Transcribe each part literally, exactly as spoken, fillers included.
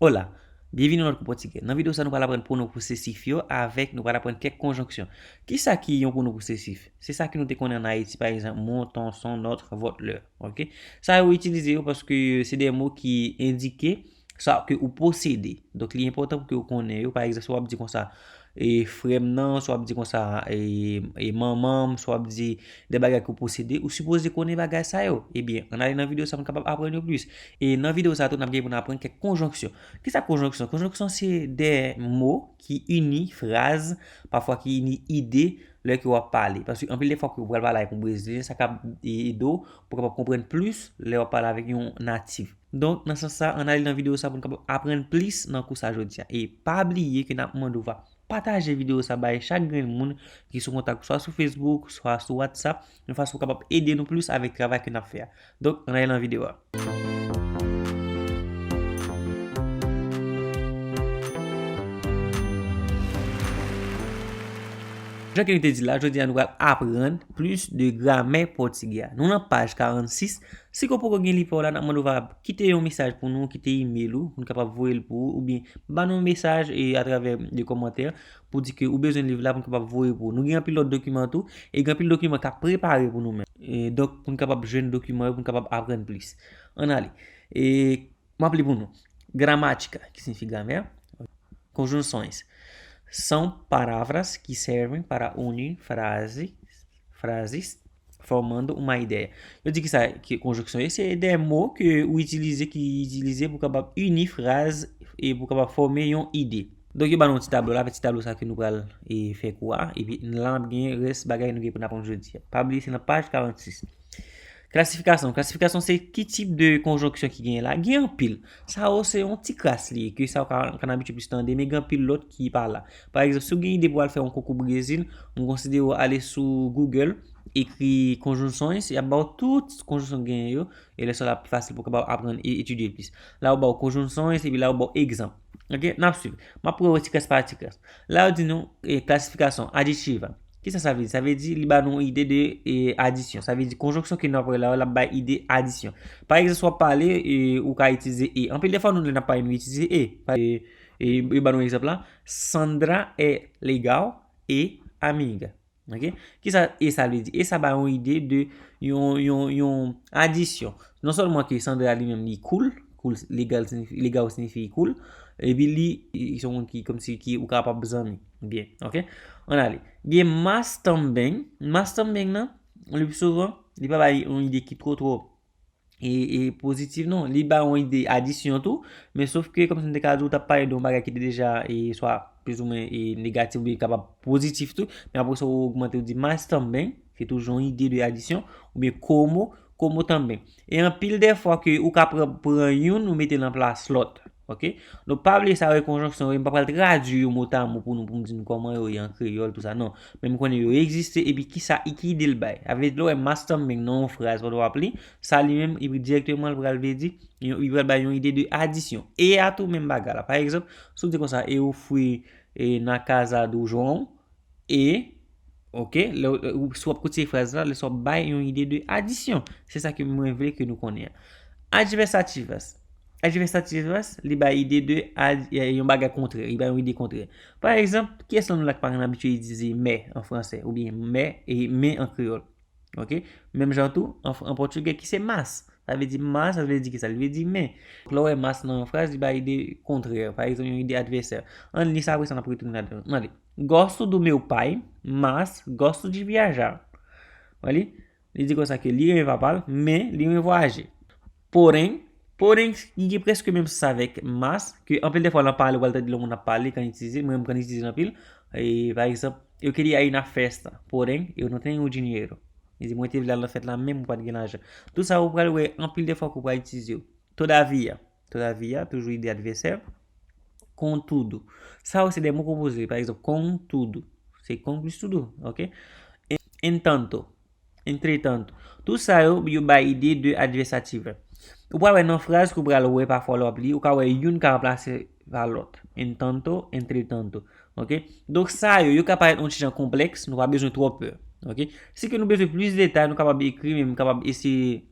Hola, byenvini nan lòt kou pòtigè. Nan videyo sa, nou pral aprann pwonon posesif yo avèk nou pral aprann kèk konjonksyon. Kisa ki yon pwonon posesif? Se sa ke nou te konnen ann Ayiti, pa egzanp, mon, ton, son, notre, votre, leur. Ok? Sa yo itilize yo paske se de mo ki endike sa ke ou posede. Donk, li enpòtan pou ke ou konnen yo. Pa egzanp, si w ap di konsa, e, frè m nan, si w ap di konsa, e, e, manman m, si w ap di de bagay ke ou posede, ou sipoze konnen bagay sa yo. Ebyen, ann ale nan videyo sa pou n kapab aprann yo plis. E nan videyo sa tou, n ap gen pou n aprann kèk konjonksyon. Kisa konjonksyon? Konjonksyon se de mo ki ini fraz, pafwa ki ini ide, lè ke w ap pale. Paske anpil de fwa ke ou pral pale avèk yon Brezilyen, sa ka ede w pou w kapab konprann plis lè w ap pale avèk yon natif. Donk, nan sans sa, ann ale nan videyo sa pou n kapab aprann plis nan kou sa jodi a. E pa bliye ke n ap mande w va pataje videyo sa bay chak grenn moun ki sou kontak, swa sou Facebook, swa sou WhatsApp, yon fason pou kapab ede nou plis avèk travay ke n ap fè a. Donk, ann ale nan videyo a. Jan ke nou te di la, jodi a nou pral aprann plis de gramè pòtigè a. Nou nan paj karannsis. Si ke w poko gen liv pa w la, n ap mande w va kite yon mesaj pou nou, kite email ou, pou n kapab voye l pou ou, oubyen ba nou yon mesaj e atravè de kòmantè pou di ke ou bezwen liv la pou n kapab voye pou ou. Nou gen anpil lòt dokiman tou, e gen anpil dokiman k ap prepare pou nou menm. E donk, pou n kapab jwenn dokiman yo, pou n kapab aprann plis. Ann ale. E m ap li pou nou. Gramática, ki siyifi gramè. Conjunções. São palavras que servem para unir frases, frases formando uma ideia. Yo di ki sa ki konjonksyon ye, se de mo ke ou itilize, ki itilize pou kapab ini fraz e pou kapab fòme yon ide. Donk, yo ba nou ti tablo la, ti tablo sa ke nou pral e, fè kou a, epi la n ap gen rès bagay nou gen pou n aprann jodi a. Pa bliye, se nan paj karannsis. Klasifikasyon. Klasifikasyon se ki tip de konjonksyon ki genyen la. Gen anpil. Sa yo se yon ti kras li ye, ke sa w ka, ka n abitye plis tande, men gen anpil lòt ki pa la. Pa egzanp, si w gen ide pou w al fè yon konkou Brezil, m konsidere w ale sou Google, ekri conjunções, y ap ba w tout konjonksyon ki genyen yo, e lè sa l ap pi fasil pou w kapab aprann e etidye l plis. La, yo ba w conjunções, epi la, yo ba w egzanp. Ok? N ap swiv. M ap pran yo ti kras pa ti kras. La, yo di nou, e, klasifikasyon aditiva. Kisa sa vle di? Sa vle di li ba nou ide de, e, adisyon. Sa vle di konjonksyon ke n ap wè la yo, l ap bay ide adisyon. Pa egzanp, si w ap pale, e, ou ka itilize e. Anpil de fwa, nou, lè n ap pale, nou itilize e. Pa, e, e, e ba nou egzanp la. Sandra é legal e amiga. Ok? Kisa e sa vle di? E sa ba yon ide de yon, yon, yon adisyon. Non sèlman ke Sandra li menm li cool, cool, legal siyifi, legal siyifi cool, epi li, li se yon moun ki, kòmsi ki ou kapab zanmi. Byen, ok? Ann ale. Gen mas também, mas também nan, le pli souvan, li pa bay yon ide ki twò, twò e, e pozitif, non. Li ba yon ide adisyon tou, men sof ke, kòmsi m te ka di, ou t ap pale de yon bagay ki te deja, e, swa plizoumwen, e, negatif, oubyen kapab pozitif tou, men apre sa, ou ogmante, ou di mas também, se toujou yon ide de adisyon, oubyen como, como também. E anpil de fwa ke ou ka pran, pran youn, ou mete l an plas lòt. Ok? Donk, pa bliye sa yo e konjonksyon yo, m pa pral tradui yo mo ta mo pou nou, pou m di nou kòman yo ye an kreyòl, tou sa. Non. Men m konnen yo egziste, epi kisa, e ki ide l bay. Sa vle di, lè w wè mas também nan yon fraz, pandan w ap li, sa li menm, epi dirèkteman, l pral vle di, yon, li pral bay yon ide de adisyon. E a tou, menm bagay la. Pa egzanp, si w di konsa, eu fui, e, na casa do João, e, ok, lè, ou, si w ap kontinye fraz la, lè sa w ap bay yon ide de adisyon. Se sa ke mwen vle ke nou konnen an. Adversativas. Adversativas, li bay ide de ad-, e, yon bagay kontrè, li bay yon ide kontrè. Pa egzanp, kiyès nan nou la ki pa konn abitye itilize mais an fransè, oubyen mais, e, mais an kreyòl? Ok? Menm jan tou, an, an pòtigè, ki se mas. Sa vle di mas, sa vle di kisa? Li vle di men. Lè w wè mas nan yon fraz, li bay ide kontrè. Pa egzanp, yon ide advèsè. Ann li sa, apre sa, n ap retounen ladan l. Ann ale. Gosto do meu pai, mas gosto de viajar. Wè li? Li di konsa ke li renmen papa l, men li renmen vwayaje. Porém, porém, li gen prèske menm sans avèk mas, ke anpil de fwa nan pale, ou pral tande lè moun ap pale, kan itilize, mwen menm kan itilize l anpil. E, pa egzanp, eu queria ir na festa, porém, eu não tenho dinheiro. Li di, mwen te vle al nan fèt la, men mwen pa t gen lajan. Tout sa, ou pral wè anpil de fwa ke ou pral itilize yo. Todavia, todavia, toujou ide advèsè. Contudo. Sa yo se de mo konpoze, pa egzanp, contudo. Se con plis tudo, ok? En-, entanto, entretanto. Tout sa yo, yo bay ide de adversativa. Ou pral wè nan fraz ke ou pral wè pafwa lè w ap li, ou ka wè youn ka ranplase pa lòt. Entanto, entretanto. Ok? Donk, sa yo, yo ka parèt yon ti jan konplèks, nou pa bezwen twò pè. Ok? Si ke nou bezwen plis detay, nou kapab ekri, men m kapab eseye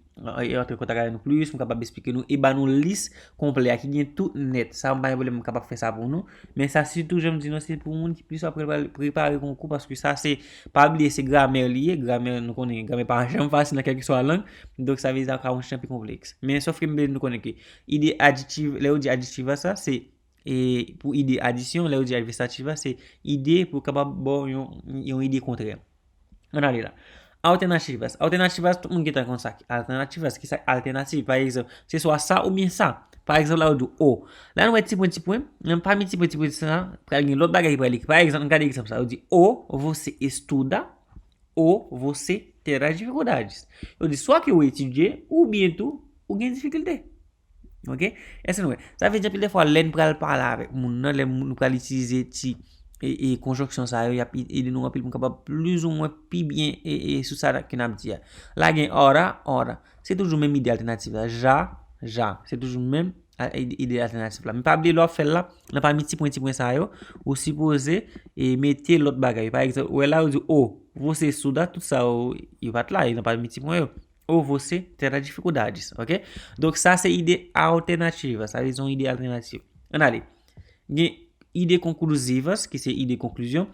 e antre kontak avè nou plis, m kapab eksplike nou e ba nou lis konplè a ki gen tout nèt. Sa m pa gen pwoblèm, m kapab fè sa pou nou. Men sa sitou, jan m di nou, se pou moun ki plis ap prepare, prepare konkou, paske sa se, pa bliye, se gramè li ye. Gramè, nou konnen, gramè pa janm fasil nan kèlkeswa lang. Donk, sa vle di sa ka yon ti jan pi konplèks. Men sòf ke m vle nou konnen ke ide adjektif, lè yo di adjektif la, sa se e pou ide adisyon, lè yo di advèsatif la, se ide pou kapab ba w yon, yon ide kontrè. Ann ale la. Alternativas. Alternativas, tout moun gentan konn sa ki alternativas, ki sa alternatif. Pa egzanp, se swa sa oubyen sa. Pa egzanp, la yo di w o. La nou wè ti pwen, ti pwen. Men pami ti pwen, ti pwen sa, pral gen lòt bagay ki pral ekri. Pa egzanp, ann gade egzanp sa. Yo di o, você estuda, ou você terá dificuldades. Yo di swa ke ou etidye, oubyen tou, ou gen difikilte. Ok? Èske nou wè? Sa vle di anpil defwa, lè n pral pale avèk moun nan, lè nou pral itilize ti e, e konjonksyon sa yo, y ap ede nou anpil pou n kapab plizoumwen pi byen e, e sou sa ke n ap di a. La gen ora, ora. Se toujou menm ide altènatif la. Ja, ja. Se toujou menm a, ide, ide altènatif la. Men pa bliye lè w ap fè l la, nan pami ti pwen, ti pwen sa yo, ou sipoze e mete lòt bagay. Pa egzanp, ou wè la, ou di, o, você estuda, tout sa yo, yo pa t la, yo nan pami ti pwen yo. Ou você terá dificuldades, ok? Donk, sa se ide altènatif, sa vle di yon ide altènatif. Ann ale. Gen ide konkluzivas, ki se ide konklizyon.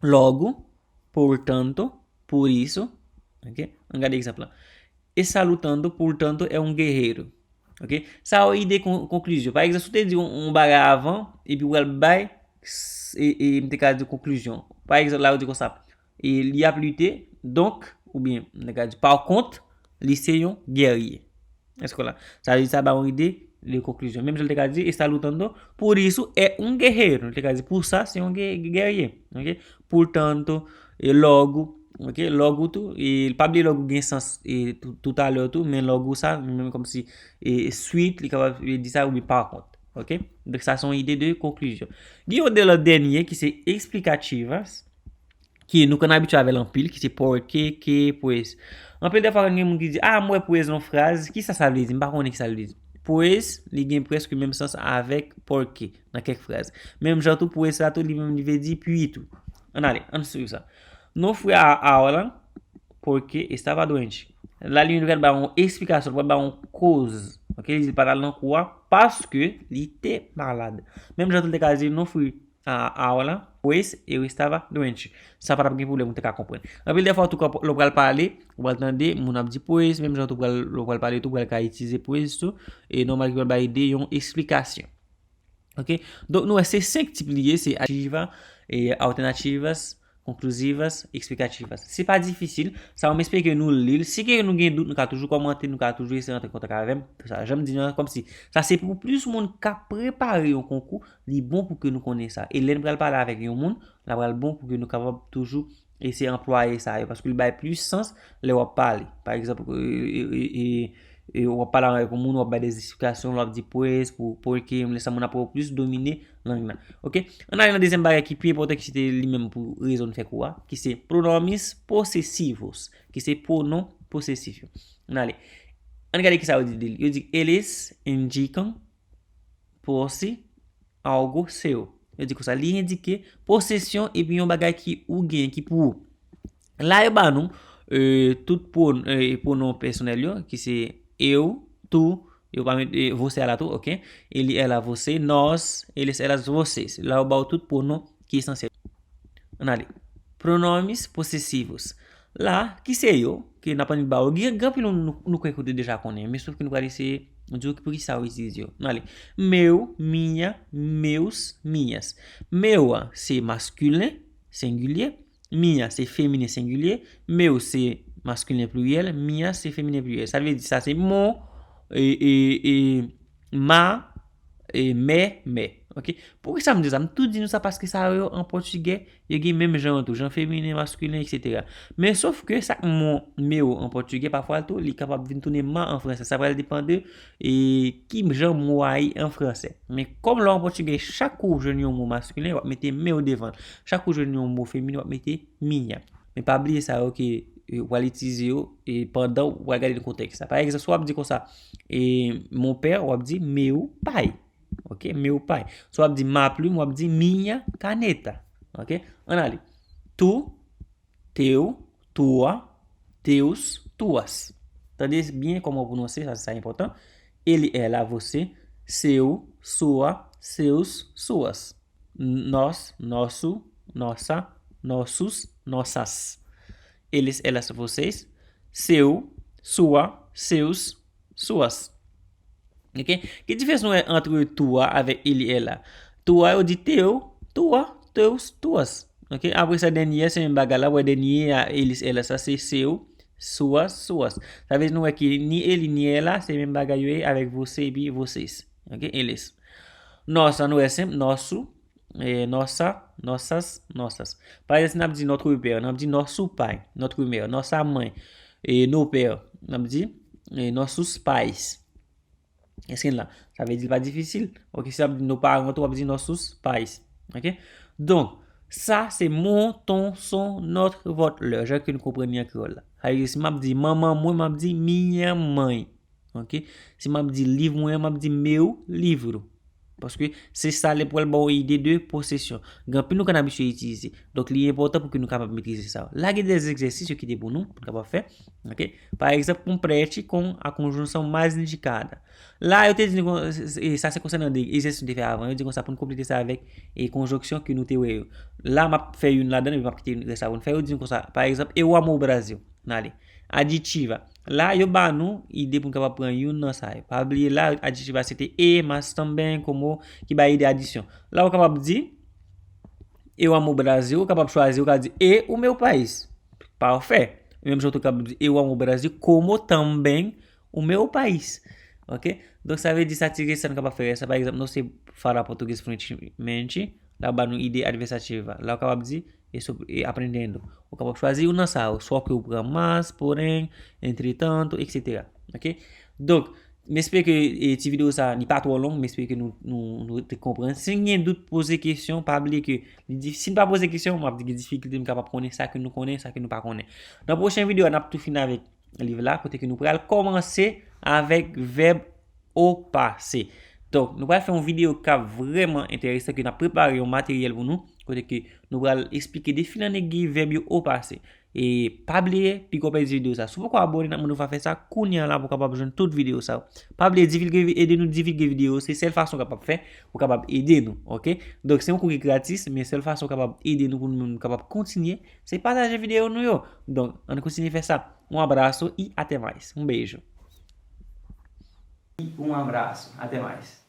Logo, portanto, por isso, ok? Ann gade egzanp la. Está lutando, portanto, é um guerreiro. Ok? Sa yo ide kon, konklizyon. Pa egzanp, si w te di yon, yon bagay avan, epi w al bay, e, e, m te ka di konklizyon. Pa egzanp, la yo di konsa, e li ap lite, donk, oubyen, m te ka di, pa kont, li se yon gèrye. Èske w la? Sa vle di sa ba yon ide de konklizyon. Menm jan l te ka di, está lutando, por isso é um guerreiro. Li te ka di, pou sa, se yon gè, gèrye. Ok? Portanto, e logo, ok? Logo tou, e pa bliye logo gen sans, e tou, toutalè tou, men logo sa, menm kòmsi, e swit, li kapab e di sa, oubyen pa kont. Ok? Donk, sa se yon ide de konklizyon. Gen yon de lòt dènye ki se explicativas, ki nou konn abitye avè l anpil, ki se porque, que, pues. Anpil defwa, gen moun ki di, a, m wè pues nan fraz, ki sa sa vle di? M pa konnen ki sa l vle di. Pues, li gen prèske menm sans avèk porque nan kèk fraz. Menm jan tou, pues la tou, li menm, li vle di puis tou. Ann ale, ann swiv sa. Não foi a aula porque estava doente. La, li pral ba yon eksplikasyon, li pral ba yon koz. Ok, li di l pa t al nan kou a, paske li te malad. Menm jan tou, li te ka di, não fui a, a aula, pues eu estava doente. Sa pa t ap gen pwoblèm, ou te ka konprann. Anpil defwa, tou, lè w pral pale, ou pral tande, moun ap di pues, menm jan tou, pral, lè w pral pale tou, pral ka itilize pues tou, e nòmal ki pral bay de yon eksplikasyon. Ok? Donk, nou wè, se senk tip li ye, se ativa, e alternativas, konklizivas, eksplikativas. Se pa difisil, sa yo m espere ke nou li l. Si ke nou gen dout, nou ka toujou kòmante, nou ka toujou eseye rantre kontak avè m. Sa, jan m di nou an, kòmsi, sa se pou plis moun k ap prepare yon konkou, li bon pou ke nou konnen sa. E lè n pral pale avèk yon moun, la pral bon pou ke nou kapab toujou eseye anplwaye sa yo, paske li bay plis sans lè w ap pale. Pa egzanp, e, e, e, e, e w ap pale avèk yon moun, w ap bay de eksplikasyon, w ap di pues, pou, porque, lè sa moun ap wè w plis domine lang nan. Ok? Ann ale nan dezyèm bagay ki pi enpòtan, ki se te li menm pou rezon n fè kou a, ki se pronomes possessivos, ki se pwonon posesif yo. Ann ale. Ann gade ki sa yo di de li. Yo di, eles indicam posse, algo seu. Yo di konsa, li endike posesyon epi yon bagay ki ou gen, ki pou ou. La, yo ba nou, e, tout pwon-, e, pwonon pèsonèl yo, ki se eu, tu, yo pa met, e, você a la tou, ok? Ele, ela, você, nós, eles, elas, vocês. La, yo ba w tout pwonon ki esansyèl. Ann ale. Pronomes possessivos. La, ki se yo, ke n ap annik ba w. Gen, gen anpil moun nou, nou kwè ke w te deja konnen, men sòf ke nou pral eseye di w pou ki sa yo itilize yo. Ann ale. Meu, minha, meus, minhas. Meu a, se maskilen, sengilye. Minha, se feminen, sengilye. Meu, se maskilen, pliryèl. Minhas, se feminen, pliryèl. Sa vle di sa, se mon, e, e, e, ma, e, mé, mé. Ok? Poukisa m di sa? M tou di nou sa paske sa yo an pòtigè, yo gen menm jan an tou, jan feminen, maskilen, etsetera. Men sòf ke sa k mon meu an pòtigè, pafwa tou, li kapab vin tounen ma an fransè. Sa pral depann de, e, ki jan mo a ye an fransè. Men kòm lè w an pòtigè, chak kou w jwenn yon mo maskilen, w ap mete meu devan l. Chak kou w jwenn yon mo feminen, w ap mete minha. Men pa bliye sa yo ke, e, w pral itilize yo, e, pandan w pral gade nan kontèks la. Pa egzanp, si w ap di konsa, e, mon père, w ap di meu pai. Ok, meu pai. Si w ap di ma plume, w ap di minha caneta. Ok, ann ale. Tu, teu, tua, teus, tuas. Tande byen kòman w pwononse, sa, sa enpòtan. Ele, ela, você, seu, sua, seus, suas. Nós, nosso, nossa, nossos, nossas. Eles, elas, vocês, seu, sua, seus, suas. Ok? Ki diferans nou wè ant tua avèk ele, ela? Tua, yo di teu, tua, teus, tuas. Ok? Apre sa, dènye a, se menm bagay la. Wè, dènye a, eles, elas, sa se seu, suas, suas. Sa vle di nou wè ki ni ele, ni ela, se menm bagay yo ye avèk você epi vocês. Ok? Eles. Nossa, nou wè senp, nosso, eh, nossa, nossas, nossas. Pa egzanp, si n ap di notre père, n ap di nosso pai, notre mère, nossa mãe, eh, nos pères, n ap di, eh, nossos pais. Èske n la? Sa vle di l pa difisil. Ok, si w ap di nos parents, w ap di nossos pais. Ok? Donk, sa se mon, ton, son, notre, votre, leur, jan ke nou konprann li an kreyòl la. Sa vle di, si m ap di manman mwen, m ap di minha mãe. Ok? Si m ap di liv mwen, m ap di meu livro. Paske se sa li pral ba w ide de posesyon. Gen anpil nou konn abitye itilize. Donk, li enpòtan pou ke nou kapab metrize sa yo. La gen de egzèsis yo kite pou nou, pou nou kapab fè. Ok? Pa egzanp, complete com a conjunção mais indicada. La, yo te di nou, e sa se konsènan de egzèsis nou te fè avan. Yo di konsa pou nou konplete sa avèk e konjonksyon ke nou te wè yo. La, m ap fè youn ladan, epi m ap kite rès la pou nou fè. Yo di nou konsa, pa egzanp, eu amo o Brasil. N ale. Aditiva. La, yo ba nou ide pou n kapab pran youn nan sa yo. Pa bliye la, aditiva se te e, mas também, como, ki bay ide adisyon. La, ou kapab di, eu amo o Brasil, ou kapab chwazi, ou ka di, e o meu país. Pafè. Menm jan ou kapab di, eu amo o Brasil, como também o meu país. Ok? Donk, sa vle di sa ti rès la nou kapab fè rès la. Pa egzanp, no se fala português fluentemente. La, ba nou ide adversativa. La, ou kapab di, e so, e aprendendo. Ou kapab chwazi youn nan sa yo. Swa ke ou pran mas, porém, entretanto, etsetera. Ok? Donk, m espere ke e, ti videyo sa, li pa twò long, m espere ke nou, nou, nou te konprann. Si n gen dout, poze kesyon, pa bliye ke li di, si n pa poze kesyon, m ap di gen difikilte m kapab konnen sa ke nou konnen, sa ke nou pa konnen. Nan pwochen videyo a, n ap tou fini avèk liv la, kote ke nou pral kòmanse avèk vèb o pase. Donk, nou pral fè yon videyo k ap vrèman enteresan, ke n ap prepare yon materyèl pou nou, kote ke nou pral eksplike de fil an egui vèb yo o pase. E pa bliye, piga w pèdi videyo sa. Si w poko abòne, n ap mande w fè sa kounye a la pou w kapab jwenn tout videyo sa yo. Pa bliye, divilge, ede nou divilge videyo, se sèl fason w kapab fè, ou kapab ede nou, ok? Donk, se yon kou ki gratis, men sèl fason w kapab ede nou pou nou menm kapab kontinye, se pataje videyo nou yo. Donk, ann kontinye fè sa. Um abraço e até mais. Um beijo. E um abraço. Até mais.